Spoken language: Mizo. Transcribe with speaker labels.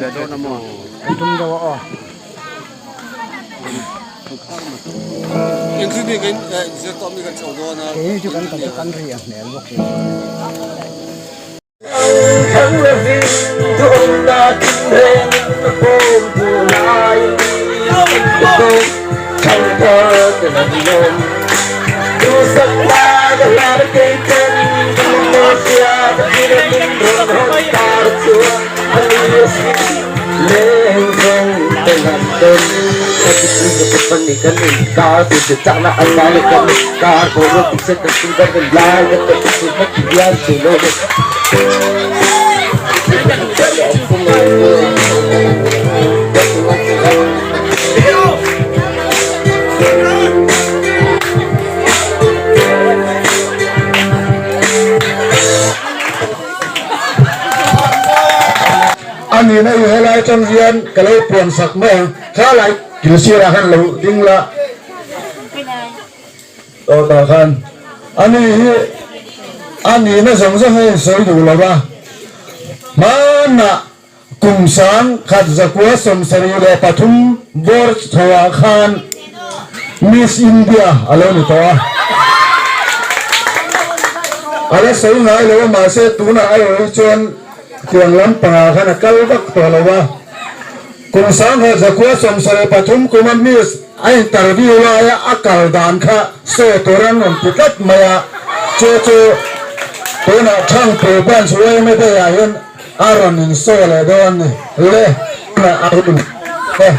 Speaker 1: leh dawn a maw?
Speaker 2: Kan tum deuh a aw. Keini chu kan kal chu kan ri a hmel bawk si.
Speaker 3: A nihna i helai atang hian ka lo puan sak mai ang, kha lai kil sirah khan lo ding la aw tah khan a ni hi a nihna zawng zawng hi a insawi duh lo va, hmanah kum sang khat zakua 73 bawr chhoah khan Miss India a lo ni tawh a, a la sawi ngai lo a mahse tunah erawh hi chuan Tiang lampangah khan a kal vak tawh lo a, kum 1973 kuma Miss a interview laia a kal dan kha sawi tur an rawn ti tlat mai a, chu chu tunah Thangpui Branch yma Day-ah hian a rawn insawi leh dawn a ni le. A hun e.